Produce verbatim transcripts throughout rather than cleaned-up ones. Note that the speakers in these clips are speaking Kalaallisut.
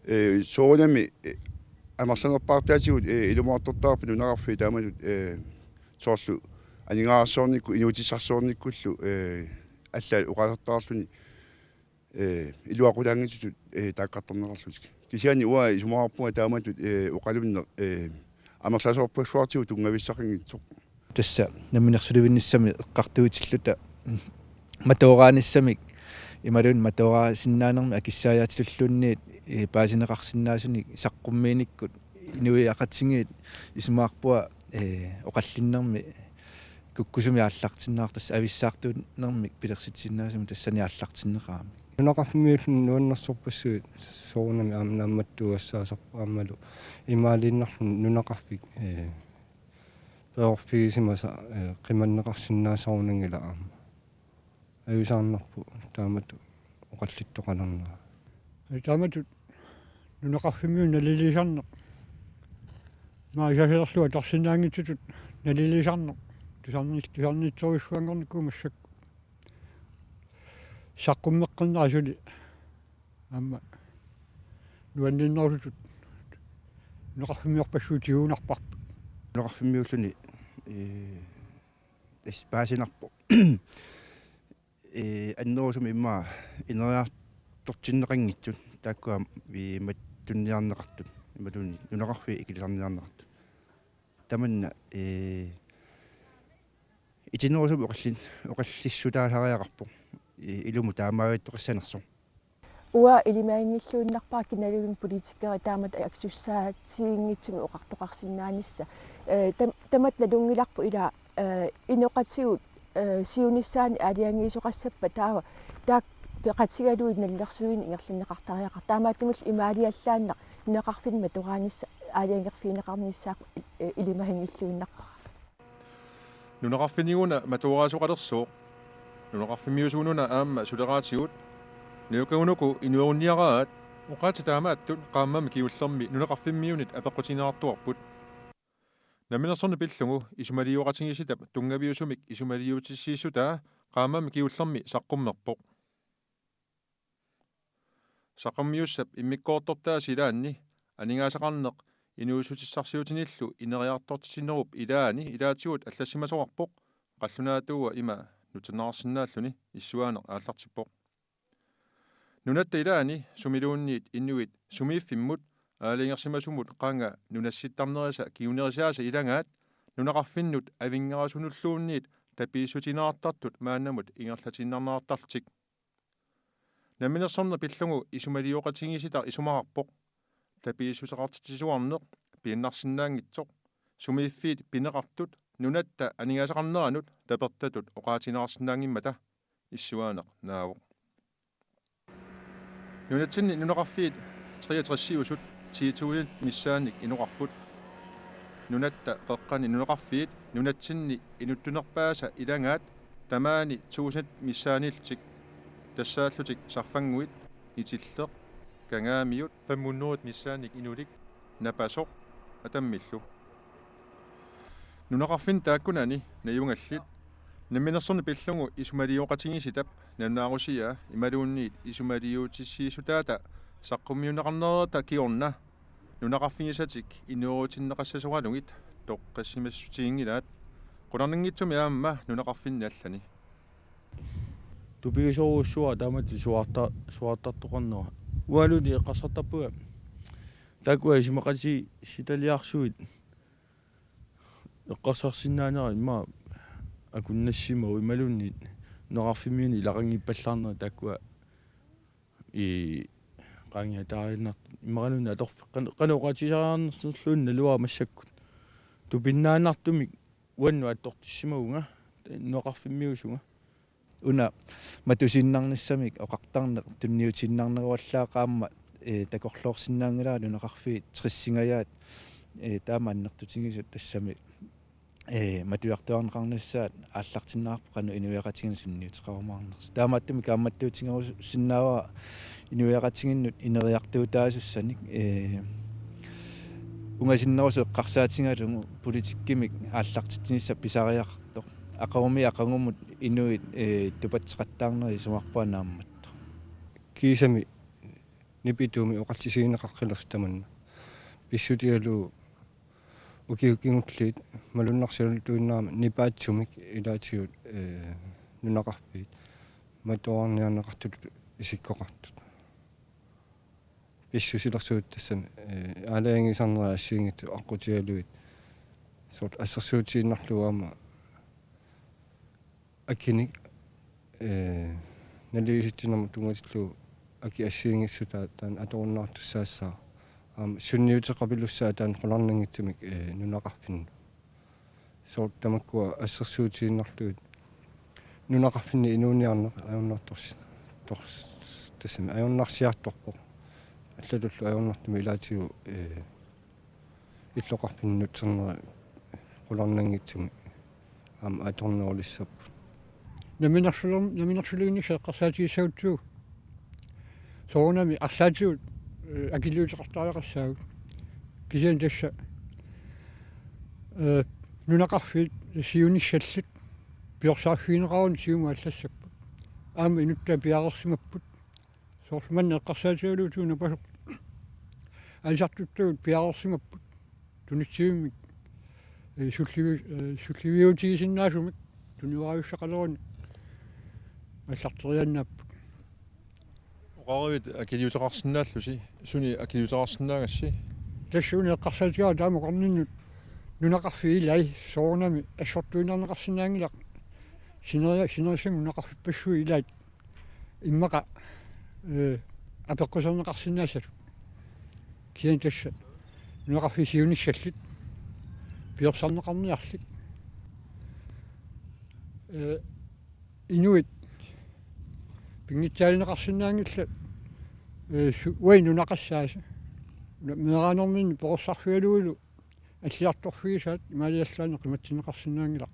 Ee, soorunami, ee, amerlanerpaartaatigut, ee, ilumoortortaarput nunaqarfiit taamatut, ee, soorlu aningaasarsiornikkut, inuutissarsiornikkullu, ee, allaat oqaasertaarluni, ee, iluaqutaanngitsutut, ee, taakkartorneqarlutik. Kisianni uanga isumaqarpunga taamatut, ee, oqalunneq, ee, amerlasoorpassuartigut tunngavissaqanngitsoq. Tassa namminersulivinnissamik eqqartuitilluta matooraanissamik imaluunniit matooraassinnaanermik akissaajaatitulluunniit, ee, paasineqarsinnaasunik saqqummiinikkut inuiaqatigiit isumaqarpunga, ee, oqallinnermi kukkusumik aallartinneqartoq, tassa avissaartuunnermik pilersitsisinnaasumik tassani aallartinneqarami. Nunaqarfimmiulluni nuannersorpassuit soorunami aamma naammattuugassaasarput aammalu imaaliinnarluni nunaqarfik, ee, perorfigisimasaat, ee, qimanneqarsinnaasarunanngilaq aamma. Ajuusaarnarpoq taamatut oqallittoqalernera. Taamatut nunaqarfimmiunut naliliisarneq. Maani saasalerlugu atorsinnaanngitsutut naliliisarneq. Tusarni-, tusarniitsorujussuanngornikuuvoq massakkut. Saqqummeqqinneq suli aamma nuanninnerusutut nunaqarfimmiorpassuit tigugunarparput. Nunaqarfimmiulluni, ee, tassa paasinarpoq. Ee, annerusumik immaqa ineriartortinneqanngitsut taakkua vi-, mattunniarneqartut imaluunniit nunaqarfiit ikilisarniarneqartut. Tamanna, ee, itinerusumik oqallin-, oqallissutaasariaqarpoq. Ee, ilumut taamaavittoqassanersoq. Uanga ilimaginngilluinnarpara kinaluunniit politikerit taamatut akisussaatigigitsumik oqartoqarsinnaanissaq. Ee, tam-, tamatta nalunngilarput ila, ee, inoqatigut, ee, siunissaannik aalajangiisoqassappat taava taakku peqatigalugit nalilersuineq ingerlanneqartariaqartoq. Taamaattumillu imaaliallaannaq nunaqarfinni matoraanissaq aalajangerfigineqarnissaat, ee, ilimaginngilluinnarpara. Nunaqarfinni-una matooraasoqalersooq. Nunaqarfimmiusugununa aamma suleraatigut. Nuukkagunuku inuerunniaraat, oqaatsit taamaattut qaammammik kingullermi nunaqarfimmiunit apeqqutigineqartuarput. Namminersorneq pillugu isumalioqatigiissitap tunngaviusumik isumaliutissiissutaa qaammammik kingullermi saqqummerpoq. Saqqummiussap immikkoortortaasa ilaanni aningaasaqarneq inuussutissarsiutinillu ineriartortitsinerup ilaani ilaatigut allassimasoqarpoq, qallunaatuua ima nutsannarsinnaalluni issuaaneq aallartippoq. Nunatta ilaani sumiluunniit inuit sumiiffimmut aalajangersimasumut qanga nunassittarnerisa kingunerisaasa ilagaat nunaqarfinnut avinngarusunulluunniit tapiissutigineqartartut maannamut ingerlatiinnarneqartarlutik. Namminersorneq pillugu isumalioqatigiissitaq isumaqarpoq tapiissuteqartitsisuarneq piinnarsinnaanngitsoq, sumiiffiit pineqartut nunatta aningaasaqarneranut tapertatut oqaatigineqarsinnaanngimmata issuaaneq naavoq. Nunatsinni nunaqarfiit treogtresiusut ti tusind missaannik inoqarput. Nunatta qeqqani nunaqarfiit nunatsinni inuttunerpaasa ilagaat tamaani tusind missaanniillutik, tassaallutik sarfannguit, itilleq, kangaamiut, fem hundrede missaannik inulik, napasoq atammillu. Nunaqarfinni taakkunani najugallit namminersorneq pillugu isumalioqatigiissitap nalunaarusiaa imaluunniit isumaliutissiissutaata saqqummiunneqarnerata kingorna nunaqarfigisatik inuerutinneqassasoralugit toqqissisimassutiginngilaat, qularnanngitsumik aamma nunaqarfinni allani. Tupigisorujussuara taamatut suaarta-, suaartartoqarnera. Uangalu eqqarsartarpunga taakkua isumaqatigiissitaliarsuit eqqarsarsinnaanera immaqa akunnassimavoq imaluunniit nunaqarfimmiunit ilaqanngippallaarnerit taakkua i-, qaangiataariinnartut immaqaluunniit atorfik qan-, qanoq oqaatigisariaqarnerluunniit naluara massakkut. Tupinnaannartumik uannut attortissimavunga nunaqarfimmiusunga. Una matusiinnarnissamik oqartarneq tunniutiinnarneruallaaqaaq aamma, ee, takorloorsinnaanngilara nunaqarfiit tressingajaat, ee, taama annertutigisut tassami, ee, matujartuaarneqarnissaat aallartinneqarpoq qanoq inuiaqatigiinnut sunniuteqarumaarnersoq. Taamaattumik kaammattuutigerusinnaavara inuiaqatigiinnut ineriartuutaasussanik, ee, ungasinnerusoq eqqarsaatigalugu politikkimik aallartitsinissaq pisariaqartoq. Aqagumi aqagumut inuit, ee, tupatseqattaarnerit isumaqarpunga naammattoq. Kiisami Nipitumi oqallisigineqaqqilersoq tamanna. Pissutigalugu ukiut kingulliit malunnarsiutuinnarami nipaatsumik ilaatigut, ee, nunaqarfiit matuarniarneqartutut isikkoqartut. Pissusilersuut tassami, ee, aalajangiisarnerit assigiinngitsut aqqutigalugit soorlu assersuutigiinnarlugu aamma akinik, ee, naligiissitsinermut tunngatillugu akit assigiinngissutaat taanna atorunnaartussaassaaq. Aamma sunniuteqapilussaaq taanna qularnanngitsumik, ee, nunaqarfinnut. Soorlu tamakkua assersuutigiinnarlugit nunaqarfinni inuuniarneq ajornartorsi-, tors-, tassami ajornarsiartorpoq. Allatullu ajornartumik ilaatigut, ee, illoqarfinnut nutsernerit qularnanngitsumik aamma atornerulissapput. Namminersuler-, namminersuliinissaq eqqarsaatigissagutsigu. Soorunami arlaatigut, ee, akiliuteqartariaqassaagut. Kisianni tassa, ee, nunaqarfiit siunissallit piorsaarfigineqaruni siumut allassapput. Aamma inuttaat piareersimapput. Soorlu manna eqqarsaatigalugu Tuunapasoq. Aalisartuttagut piareersimapput. Tunitsivimmik, ee, sullivi-, ee, sulliviutigisinnaasumik tuniuarussaqaleruni aallarteriaannaapput. Oqarivit akiliuteqarsinnaallusi, suni akiliuteqarsinnaagassi? Tassuuna eqqarsaatigaara taama oqarninnut nunaqarfiit ilai soorunami assortuinnarneqarsinnaanngilaq sineria-, sinerissami nunaqarfippassuit ilaat immaqa, ee, apeqquserneqarsinnaassasoq. Kisianni tassa nunaqarfiit siunissallit piorsaarneqarniarlik. Ee, inuit pinngitsaalineqarsinnaanngillat, ee, su-, uagut nunaqassaasa. Una-, meeraanerminni perorsarfigalugulu alliartorfigisaat imaaliallaannaq qimatsinneqarsinnaanngilaq.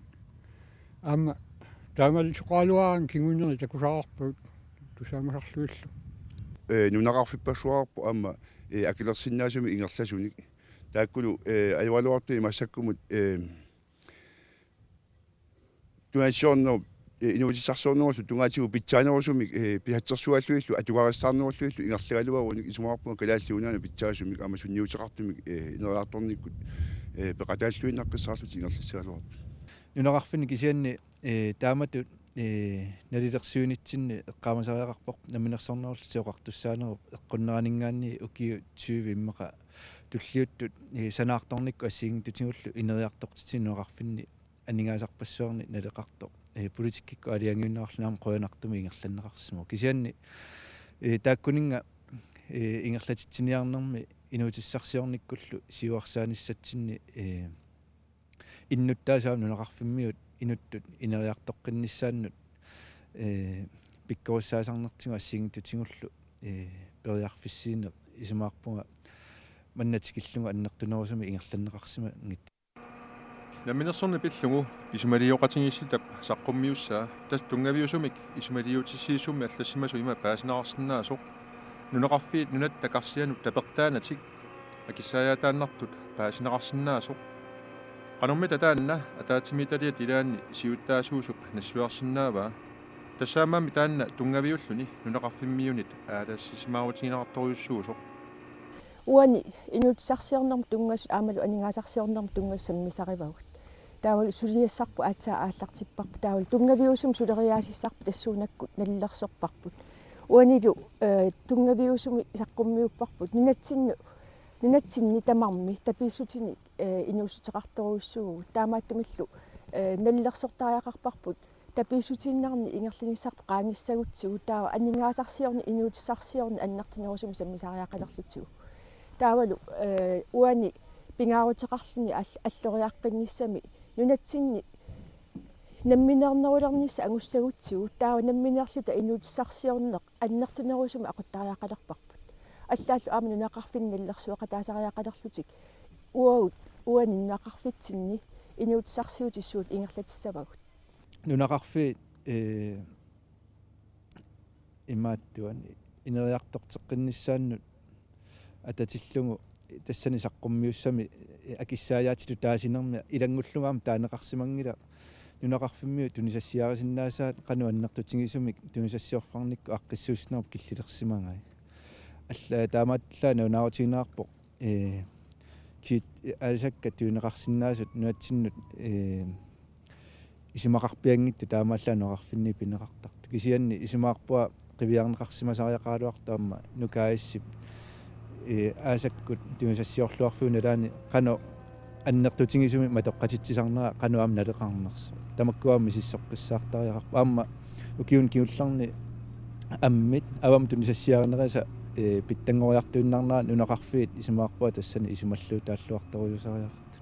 Aamma taamaalisoqaraluaraanni kinguneri takusarput tusaamasarlugillu. Ee, nunaqarfippassuarput aamma, ee, akilersinnaasumik ingerlasunik. Taakkulu, ee, ajoraluartumik massakkumut, ee, tunassiornerup, ee, inuutissarsiornerullu tungaatigut pitsaanerusumik, ee, pisatsersugaallugillu atugarissaarnerullugillu ingerlagaluarunik isumaqarpunga Kalaallit Nunaannut pitsaasumik aamma sunniuteqartumik, ee, ineriartornikkut, ee, peqataalluinnaqqissaarlutik ingerlassagaluartut. Nunaqarfinni kisianni, ee, taamatut, ee, nalilersuinitsinni eqqaamasariaqarpoq Namminersornerullutik Oqartussaanerup eqqunneraninngaanniit ukiut tyve immaqa tulliuttut, ee, sanaartornikkut assigiinngitsutigullu ineriartortitsineq nunaqarfinni aningaasarpassuarnik naleqartoq, ee, politikkikkut aalajangiunneqarluni aamma qujanartumik ingerlanneqarsimavoq. Kisianni, ee, taakkuninnga, ee, ingerlatitsiniarnermi inuutissarsiornikkullu siuarsaanissatsinni, ee, innuttaasut aamma nunaqarfimmiut inuttut ineriartoqqinnissaannut, ee, pikkorissaasarnertigut assigiinngitsutigullu, ee, periarfissiineq isumaqarpunga manna tikillugu annertunerusumik ingerlanneqarsimanngitsoq. Namminersorneq pillugu isumalioqatigiissitap saqqummiussaa tassa tunngaviusumik isumaliutissiissummi allassimasoq ima paasineqarsinnaasoq. Nunaqarfiit nunatta karsianut tapertaanatik akissaajaataannartut paasineqarsinnaasoq. Qanormita taanna ataatsimiititaliap ilaanni siulittaasuusup nassuiarsinnaavaa. Tassaammami taanna tunngaviulluni nunaqarfimmiunit aalassisimaarutigineqartorujussuusoq. Uani inuutissarsiornermut tunngasut aammalu aningaasarsiornermut tunngasut sammisarivagut. Taavalu suliassarput aatsaat aallartipparput. Taavalu tunngaviusumik suleriaasissarput tassuunakkut nalilersorparput. Uanilu, ee, tunngaviusumik saqqummiupparput. Nunatsinni, nunatsinni tamarmi tapiissutinik, ee, inuussuteqartorujussuuvugut. Taamaattumillu, ee, nalilersortariaqarparput tapiissutiinnarnik ingerlanissarput qaangissagutsigu taava aningaasarsiorneq inuutissarsiorneq annertunerusumik sammisariaqalerlutigu. Taavalu, ee, uani pingaaruteqarluni all-, alloriarfinnissami nunatsinni nammineernerulernissaq angussagutsigu taava nammineerluta inuutissarsiorneq annertunerusumik aquttariaqalerparput. Allaallu aamma nunaqarfinni nalilersueqataasariaqalerlutik uagut uani nunaqarfitsinni inuutissarsiutit suut ingerlatissavagut. Nunaqarfiit, ee, imaattuani ineriartorteqqinnissaannut atatillugu tassani saqqummiussami akissaajaatitut taasinermi ilanngullugu aamma taaneqarsimanngilaq nunaqarfimmiut tunisassiarisinnaasaat qanoq annertutigisumik tunisassiorfarnikkut aaqqissuussinerup killilersimagai. Alla taamaallaat nalunaarutigineqarpoq, ee, kiit-, aalisakkat tunineqarsinnaasut nunatsinnut, ee, isumaqarpianngitsut taamaallaat nunaqarfinni pineqartartut. Kisianni isumaqarpunga qiviarneqarsimasariaqaraluartoq aamma Nuka A/S-ip, ee, aasakkut tunisassiorluarfiup nalaani qanoq annertutigisumik matoqqatitsisarnera qanoq aamma naleqarnersoq. Tamakkua aamma misissoqqissaartariaqarput. Aamma ukiuni kingullerni ammit avammut tunisassiarinerisa, ee, pitsanngoriartuinnarnera nunaqarfiit isumaqarpunga tassani isumalluutaalluartorujussuusariaqartut.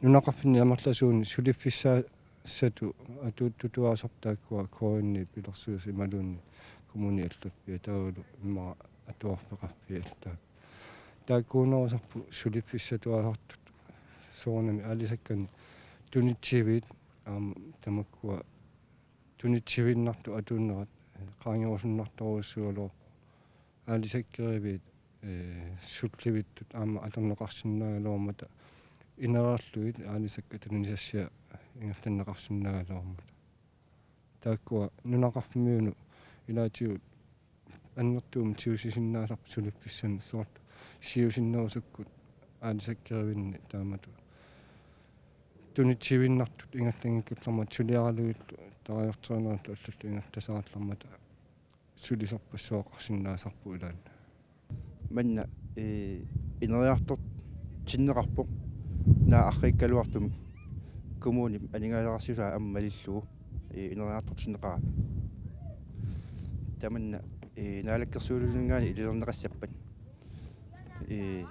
Nunaqarfinni amerlasuuni suliffissaassatut atuuttutuaasarput taakkua K N-ip pilersuisut imaluunniit kommuni allappiat taavalu immaqa atuarfeqarfiit allaat. Taakkuunerusarput suliffissatuaasartut soorunami aalisakkanik tunitsiviit aamma tamakkua tunitsiviinnartut atuunnerat qaangerusunnartorujussuugaluarpoq. Aalisakkeriviit, ee, sullivittut aamma atorneqarsinnaagaluarmata ineriarlugit aalisakkat tunisassiat ingerlanneqarsinnaagaluarmata. Taakkua nunaqarfimmiunut ilaatigut annertuumik tigusisinnaasarput suliffissanik soorlu siusinnerusukkut aalisakkerivinni taamatut tunitsiviinnartut ingerlanngikkallarmata suliaralugillu tarajorterinerillu allallu ingerlasarallarmata sulisorpassuaqarsinnaasarput ilaanni. Manna, ee, ineriartortinneqarpoq naak arriikkaluartumik kommunip aningaasaqarsiusaa aamma malillugu, ee, ineriartortinneqarami. Tamanna, ee, naalakkersuisuuningaanniit ililerneqassappat, ee,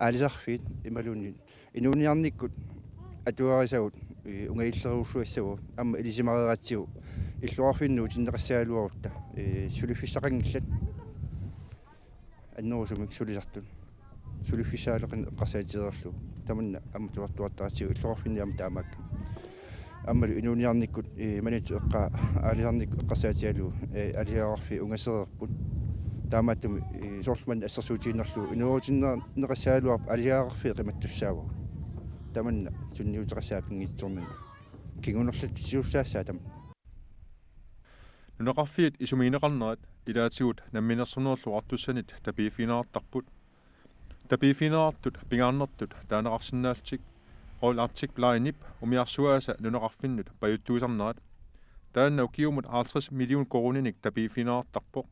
aalisarfiit imaluunniit inuuniarnikkut atuarisagut, ee, ungajullerujussuassagut aamma ilisimareeratsigu illoqarfinni nuutinneqassagaluarutta, ee, suliffissaqanngillat annerusumik sulisartut suliffissaaleqineq eqqarsaatigereerlugu. Tamanna aamma atuartuartaratsigu illoqarfinni aamma taamaakkami. Aammalu inuuniarnikkut, ee, maniitsoq eqqaa aalisarnikkut eqqarsaatigalugu, ee, aalisagaqarfiit ungasereerput. Taamaattumik, ee, soorlu manna assersuutigiinnarlugu inuutinneqassagaluarpat aalisagaqarfiit qimattussaavagut. Tamanna sunniuteqassaaq pinngitsoornani. Kingunerlutsisussaassaaq tamanna. Nunaqarfiit isumagineqarnerat ilaatigut Namminersornerullu Oqartussanit tapiiffigineqartarput. Tapiiffigineqartut pingaarnertut taaneqarsinnaallutik Royal Arctic Line-ip umiarsuaasa nunaqarfinnut pajuttuisarnerat. Taanna ukiumut halvtreds million koruuninik tapiiffigineqartarpoq.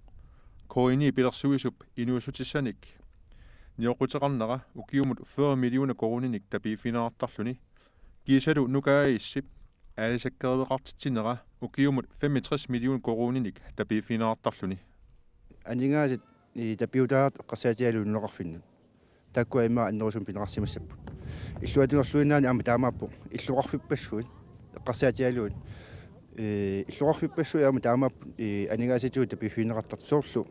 K N-ip pilersuisup inuussutissanik nioqquteqarnera ukiumut fyrre million koruuninik tapiiffigineqartarluni. Kiisalu Nuka A/S-ip aalisakkeriveqartitsinera ukiumut femogtres million koruuninik tapiiffigineqartarluni. Aningaasat, ee, tapiutaat eqqarsaatigalugu nunaqarfinnut. Taakkua immaqa annerusumik pineqarsimassapput. Illuatungilluinnaani aamma taamaappoq. Illoqarfippassuit eqqarsaatigalugit. Ee, illoqarfippassuit aamma taamaapput, ee, aningaasatigut tapiiffigineqartartut soorlu.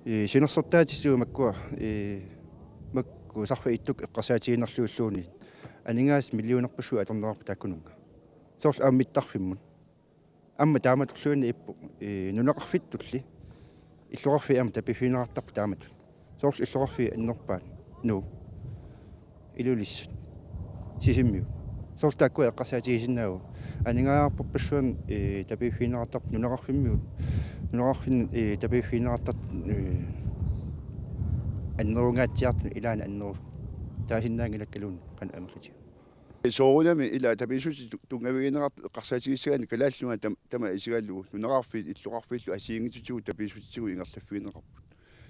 Ee, sinersortaatitigut makkua, ee, makku sarfaq ittuk eqqarsaatigiinnarlugilluunniit. Aningaasat millionerpassuit atorneqarput taakkununnga. Soorlu aamma mittarfimmut. Aamma taamatorluinnaq ippoq, ee, nunaqarfittulli. Illoqarfiit aamma tapiiffigineqartarput taamatut. Soorlu illoqarfiit annerpaat Nuuk. Ilulissat. Sisimiut. Soorlu taakkua eqqarsaatigisinnaavugut. Aningaasarpassuarnik, ee, tapiiffigineqartarput nunaqarfimmiut. Nunaqarfinnut, ee, tapiiffigineqartartut, ee, annerungaatsiartut ilaanni annerusut. Taasinnaanngilakkaluunniit qanoq amerlatigut. Soorunami ila tapiissutit tu-, tunngavigineqartut eqqarsaatigissagaanni Kalaallit Nunaat tam-, tamaat isigalugu nunaqarfiit illoqarfiillu assigiinngitsutigut tapiissutigut ingerlaffigineqarput.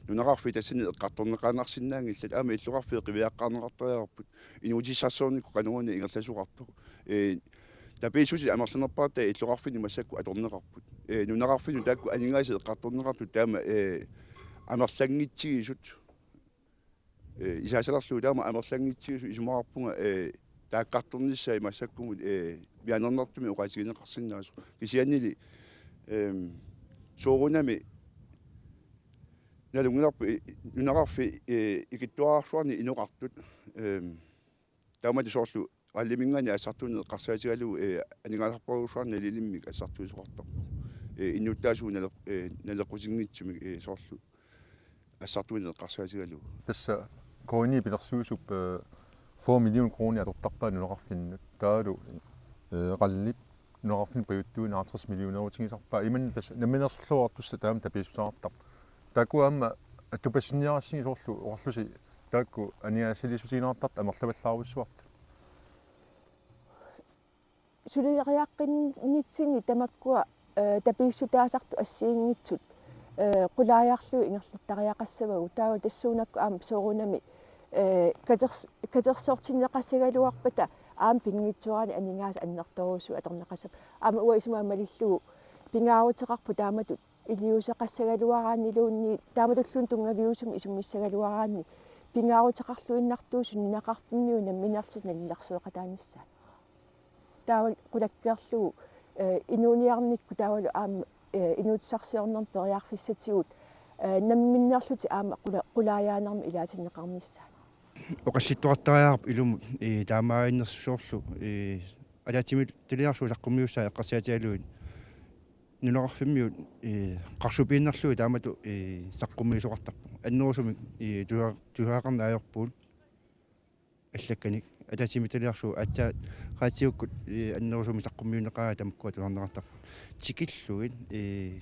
Nunaqarfiit tassani eqqartorneqaannarsinnaanngillat aamma illoqarfiit qiviaqqaarneqartariaqarput inuutissarsiornikkut qanoruna ingerlasoqartoq. Ee, tapiissutit amerlanerpaartaat illoqarfinni massakkut atorneqarput. Ee, nunaqarfinnut taakku aningaasat eqqartorneqartut taama, ee, amerlanngitsigisut. Ee, isaasalerlugu taama amerlanngitsigisut isumaqarpunga, ee, taakkartornissaat massakkumut, ee, mianernertumik oqaatigineqarsinnaasoq. Kisiannili, eem, soorunami nalunngilarput, ee, nunaqarfiit, ee, ikittuararsuarnik inoqartut, eem, taamatut soorlu Qalliminngaanniit assartuuneq eqqarsaatigalugu, ee, aningaasarpassuarnik nalilimmik assartuisoqartarpoq. Ee, innuttaasugut naleq-, ee, naleqqutinngitsumik, ee, soorlu assartuuneq eqqarsaatigalugu. Tassa K N-ip pilersuisup, ee, fyrre million koruunit atortarpaa nunaqarfinnut. Taavalu, ee, qallip nunaqarfinnut pajuttuineq halvtreds millionerutigisarpaa. Imannak tassa Namminersornerullu Oqartussat taama tapiissuteqartarput. Taakku aamma Attupassiniarassigit soorlu oqarlusi taakku aningaasaliissutigineqartartut amerlavallaarujussuartut. Suleriaqqinnitsinni tamakkua, eh, tapiissutaasartut assigiinngitsut, eh, qulaajarlugit ingerlattariaqassavagut. Taava tassuunakkut aamma soorunami, eh, katers-, katersortinneqassagaluarpata aamma pinngitsoorani aningaasat annertoorujussuit atorneqassapput. Aamma uanga isumaga malillugu pingaaruteqarpoq taamatut iliuuseqassagaluaraanniluunniit taamatulluunniit tunngaviusumik isummissagaluaraanni pingaaruteqarluinnartuusut nunaqarfimmiut namminerlutik nalilersueqataanissaat. Taava qulakkeerlugu, eh, inuuniarnikkut taavalu aamma, eh, inuussutissarsiornermut periarfissatigut, eh, namminnerlutik aamma qula-, qulaajaanermik ilaatinneqarnissaat. Oqallittoqartariaqarpoq ilumut, eh, taamaaginnersoq soorlu, eh, ataatsimiititaliarsuup saqqummiussaa eqqarsaatigalugit nunaqarfimmiut, eh, qarsupiinnarlugit taamatut, eh, saqqummiisoqartarpoq. Annerusumik, eh, tusa-, tusagaqarneq ajorpugut allakkanik. Ataatsimiititaliarsuup aatsaat raatiukkut, eh, annerusumik saqqummiunneqaraat tamakkua tusarneqartarput. Tikillugit, eh,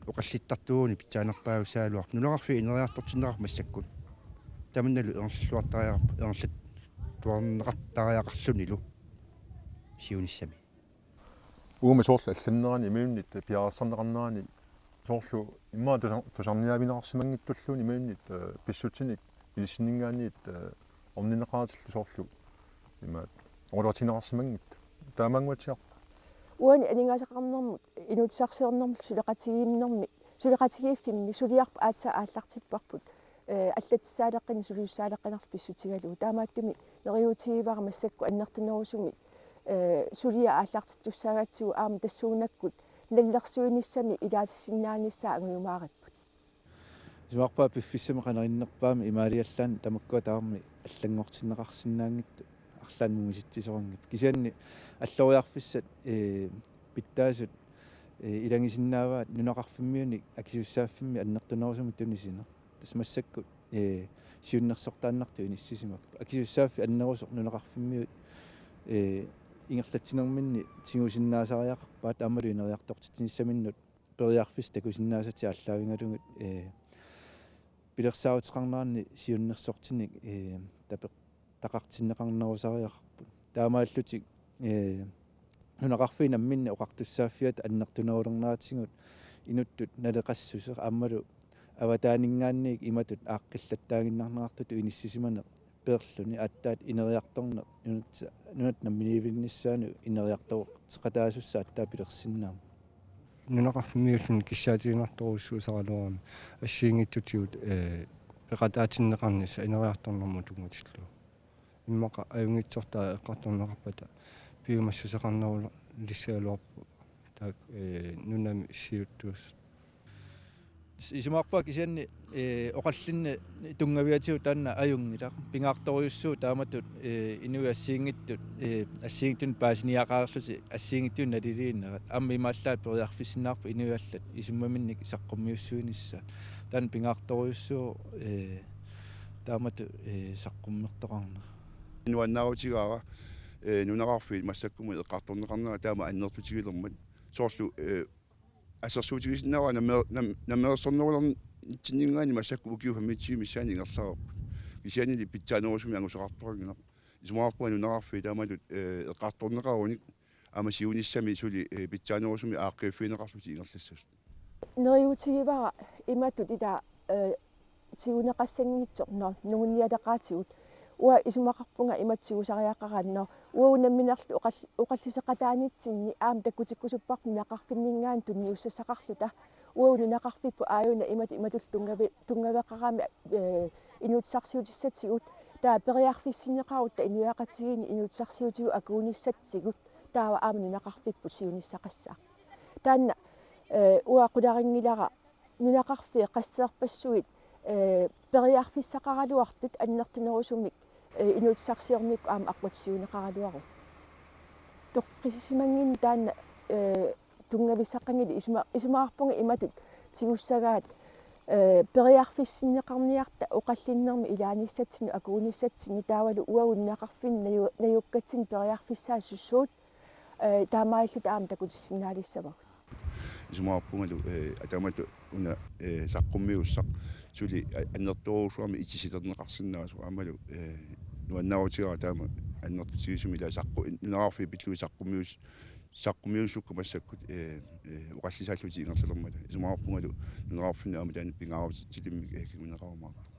oqallittartuugunik pitsaanerpaajussagaluarpoq. Nunaqarfiit ineriartortinneqarput massakkut. Tamannalu ingerlalluartariaqarpoq, ingerlattuarneqartariaqarlunilu siunissami. Uuma soorlu allannerani imaluunniit piareersarneqarnerani soorlu immaqa tusa-, tusarniaavineqarsimanngitsulluunniit imaluunniit, eh, pissutsinik ilissinninngaanniit, eh, orninneqaratillu soorlu immaqa oqaloqatigineqarsimanngitsoq. Taamaannguatsiarpa? Uani aningaasaqarnermut, inuussutissarsiornermut suleqatigiinnermi, suleqatigiiffimmi suliarput aatsaat aallartipparput, eh, allattussaaleqqinnit sulisussaaleqqinnarlu pissutigalugu. Taamaattumik neriuutigivara massakkut annertunerusumik, eh, suliaq aallartittussaagatsigu aamma tassuunakkut nalilersuinissamik ilaatissinnaanissaa angujumaaripput. Isumaqarpunga piffissami qanoq innerpaami imaaliallaannaq tamakkua tamarmik allanngortinneqarsinnaanngitsut arlaannik misitsisoqanngitsut. Kisianni alloriarfissat, eh, pitsaasut, eh, ilagisinnaavaat nunaqarfimmiunik akisussaaffimmi annertunerusumik tunisineq. Tassa massakkut, eh, siunnersortaannartut inissisimapput. Akisussaaffik annerusoq nunaqarfimmiut, eh, ingerlatsinerminni tigusinnaasariaqarpaat aammalu ineriartortitsinissaminnut periarfissat takusinnaasatik aallaavigalugit, eh, pilersaaruteqarneranni siunnersortinik, eh, tapeq-, taqartinneqarnerusariaqarput. Taamaallutik, eh, nunaqarfiit namminneq oqartussaaffiata annertunerulerneratigut inuttut naleqassuseq aammalu avataaninngaanniit imatut aaqqillattaaginnarneqartutut inissisimaneq peerluni aatsaat ineriartorneq nunat-, nunatta namminiivinnissaanut ineriartorteqataasussaa aatsaat pilersinnaammat. Nunaqarfimmiulluni kissaatiginartorujussuusaraluarami assigiinngitsutigut, eh, peqataatinneqarnissaq ineriartornermut tunngatillugu. Immaqa ajunngitsortaa eqqartorneqarpata piumassuseqarnerulissagaluarpoq taakku, eh, nunami siuttuus. Isumaqarpunga kisianni, eh, oqallinneq tunngaviatigut taanna ajunngilaq. Pingaartorujussuuvoq taamatut, eh, inuit assigiinngitsut, eh, assigiinngitsunik paasiniaqareerlutik assigiinngitsunik naliliinerat. Aamma imaallaat periarfissinnaarput inuit allat isummaminnik saqqummiussuinissaat. Taanna pingaartorujussuuvoq, eh, taamatut, eh, saqqummertoqarnera. Nuannaarutigaara, eh, nunaqarfiit massakkumut eqqartorneqarnerat taama annertutigilermat. Soorlu, eh, assersuutigisinnaavara namme-, nam-, nammeersornerulertitsinninngaanniit massakkut ukiut femogtyve missaanni ingerlareerput. Kisiannili pitsaanerusumik angusaqartoqanngilarput. Isumaqarpunga nunaqarfiit taamatut, eh, eqqartorneqarunik aamma siunissami suli, eh, pitsaanerusumik aaqqiiffigineqarlutik ingerlassasut. Neriuutigivara imatut ila, eh, tiguneqassanngitsoq, nå, nungunnialeqaatigut. Uanga isumaqarpunga imatut tigusariaqaraanni, nå, uagut namminerlu oqall-, oqalliseqataanitsinni aamma takutikkusupparput nunaqarfinninngaanniit tunniussassaqarluta. Uagut nunaqarfipput aajuna imatut imatullu tunngavi-, tunngaveqarami, eh, inuussutissarsiutissatigut. Taava periarfissinneqarutta inuiaqatigiinni inuussutissarsiutigut akuunissatsigut. Taava aamma nunaqarfipput siunissaqassaaq. Taanna, eh, uanga qularinngilara nunaqarfiit qasseerpassuit, eh, periarfissaqaraluartut annertunerusumik, eh, inuussutissarsiornikkut aamma aqqutissiuunneqaraluaruit. Toqqissisimannginneq taanna, eh, tunngavissaqqanngilaq isuma-, isumaqarpunga imatut tigussagaat, eh, periarfissinneqarniarta oqallinnermi ilaanissatsinnut akuunissatsinnut taavalu uagut nunaqarfinni naju-, najukkatsinni periarfissaasut suut, eh, taamaalilluta aamma takutissinnaalissavagut. isumaqarpungalu, eh, taamatut una, eh, saqqummiussaq suli a-, annertoorujussuarmik itisilerneqarsinnaasoq aammalu, eh, nuannaarutigaara taama annertutigisumik ila saqqu-, nunaqarfiit pillugit saqqummius-, saqqummiussukkut massakkut, eh, eh, oqallisaallutik ingerlalermata. Isumaqarpungalu nunaqarfinni aamma taanna pingaartitalimmik, eh, kinguneqarumaartoq.